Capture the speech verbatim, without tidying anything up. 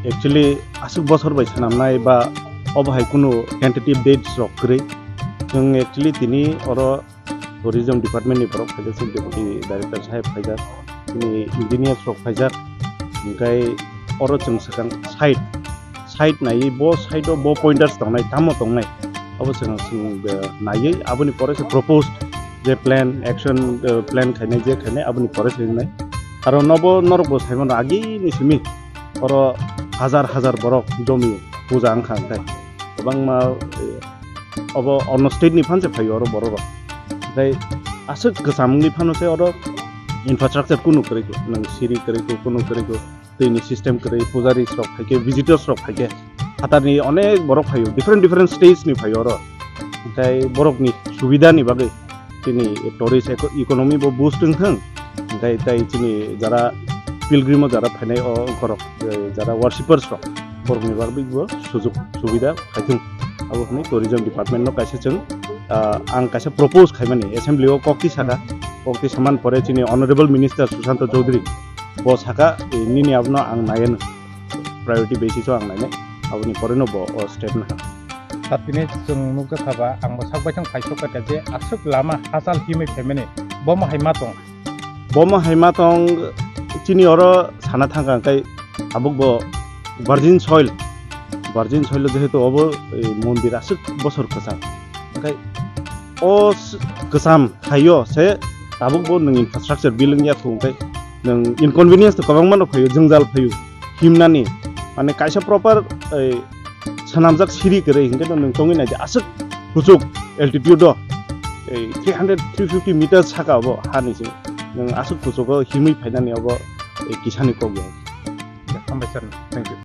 Actually, aswk bosor bai swnamnai ba obo hai kunu tentative dates rok kwrwi. Chwng actually tini oro tourism department ni borok phaijak, chwng deputy director saheb phaijak, chini engineers rok phaijak, hwnkhe oro chwng swkang site, site naiwi bo site o bo pointers tongnai, tamo tongnai, abo chwng, chwng, eh, naiwi aboni pore se proposed je plan, action, eh, plan khainai, je khainai aboni pore se wngnai. Aro nobo norok bo saimano agini simi oro hajar hajar borok jomi puja wngkha, hwnkhe kwbangma, eh, obo onno state ni phanse phaio oro borok rok. Hwnkhe aswk kwcham wngwi phano se oro infrastructure kunu kwrwi kho, nwng siri kwrwi kho, kunu kwrwi kho, twi ni system kwrwi, pujaris rok phaikhe, visitors rok phaikhe, phatarni onek borok phaio, different different states ni phaio oro. Hwnkhe borokni subida ni bagwi chini tourist eco-, economy bo boost wngthang, hwnkhe tai chini jara pilgrim o jara phainai o borok, eh, jara worshippers rok, borokni bagwi bo sujuk subida khaithung. Abo hwnwi tourism department no kaisa chwng, ah, ang kaisa propose khaimani assembly o kokti saka, kokti saman pore chini honorable minister Sushanta Chowdhury bo saka, eh, nini abono ang naiya, priority basis o ang nainai, aboni pore no bo o step naha. Sir, tini chwng nukjakha ba, ang bo sak baithang phaisok kha je aswk lama hachal himwi phaimani, bomo hai ma tong? Bomo hai ma tong, chini oro sana thangkha hwnkhe tabuk bo virgin soil, virgin soil o jehetu obo, eh, mondir aswk bosor kwcham, hwnkhe o s-, kwcham thaio se tabuk bo nwng infrastructure building ya thung khe nwng inconvenience to kwbangma no phaio, jwngjal phaio himnani, mane kaisa proper, eh, swnamjak siri kwrwi hwnkhe no nwng tongwi naidi aswk kuchuk altitude o, eh, three hundred, three fifty meters saka obo hani se nwng aswk kuchugo himwi phainani obo, eh, kisani kok ya. Hambai sir, thank you.